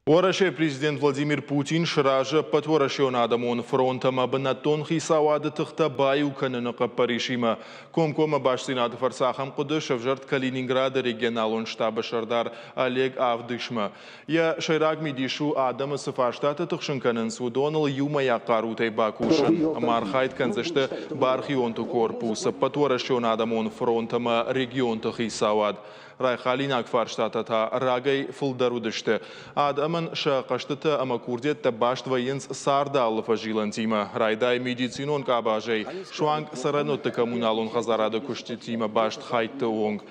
Уӕрӕсейы президент Владимир Путин сразы Ӕппӕтуӕрӕсеон адӕмон фронт ӕмӕ бынӕттон хицауады тыхтӕ баиу кӕныны хъӕппӕрисимӕ. Комкоммӕ бастдзинады фӕрцы ахӕм хъуыды сӕвзӕрд Калининграды регионалон штабы сӕрдар Олег Авдышмӕ. Йӕ сӕйраг мидис у, адӕмы цы фарстатӕ тыхсын кӕнынц, уыдоныл иумӕйаг хъарутӕй бакусын. Ӕмӕ архайд кӕндзысты бархионты корпус, Ӕппӕтуӕрӕсеон адӕмон фронт ӕмӕ регионты хицауад. Райхалинаг фарстатӕ та рагӕй фылдӕр уыдысты. Адӕмӕн сӕ хъӕстытӕ ӕмӕ курдиӕттӕ баст вӕййынц царды алы фӕзилӕнтимӕ. Райдай медицинон къабазӕй, суанг цӕрӕнуӕтты коммуналон хӕдзарады куыстытимӕ баст хӕйтты онг.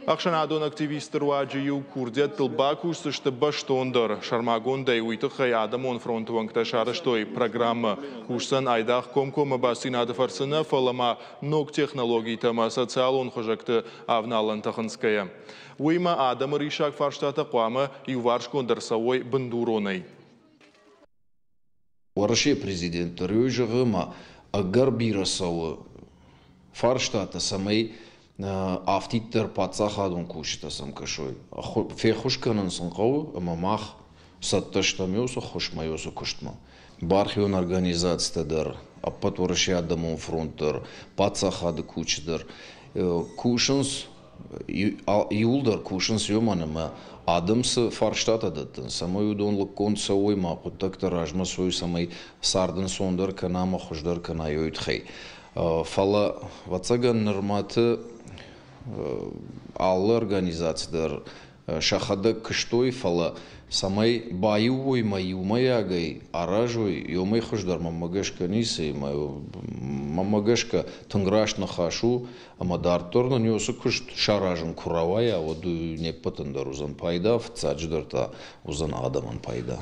Ӕхсӕнадон активистты руаджы-иу курдиӕттыл бакусдзысты бӕстондӕр. Сӕрмагондӕй уый тыххӕй адӕмон фронты уӕнгтӕ сарӕзтой программӕ. Кусдзӕн айдагъ комкоммӕ бастдзинады фӕрцы нӕ, фӕлӕ ма ног технологитӕ ӕмӕ социалон хызӕгты авналӕнтӕ хынцгӕйӕ. Уыимӕ адӕмы риссаг фарстатӕ хъуамӕ иуварсгонд ӕрцӕуой бындуронӕй. Уӕрӕсейы президент дӕр уый зӕгъы, ӕмӕ ӕгӕр бирӕ цӕуы фарстатӕ, цӕмӕй афтиддӕр паддзахадон кусджытӕ сӕм кӕсой. Феххуыс кӕнын сын хъӕуы, ӕмӕ мах цӕттӕ стӕм уыцы ӕххуысмӕ, уыцы куыстмӕ. Бархион организацитӕ дӕр, ӕппӕт Уӕрӕсейы адӕмон фронт дӕр, паддзахады кусджытӕ дӕр кусынц, иууылдӕр кусынц уымӕн ӕмӕ адӕм цы фарстатӕ дӕттынц, цӕмӕй уыдон лыггонд цӕуой, ма хъуыддӕгтӕ размӕ цӕуой, цӕмӕй цард ӕнцондӕр кӕна ӕмӕ хуыздӕр кӕна, уый тыххӕй. Фӕлӕ, ӕвӕццӕгӕн, нырмӕты алы организаци дӕр сӕхӕдӕг куыстой, фӕлӕ цӕмӕй баиу уой мӕ иумӕйагӕй аразой, уымӕй хуыздӕр мӕнмӕ гӕсгӕ ницы и. Мӕнмӕ гӕсгӕ тынг раст ныхас у, ӕмӕ дарддӕр нын уыцы куыст саразын куы рауайа, уӕд не ппӕтӕн дӕр уыдзӕн пайда, фыццаджыдӕр та уыдзӕн адӕмӕн пайда.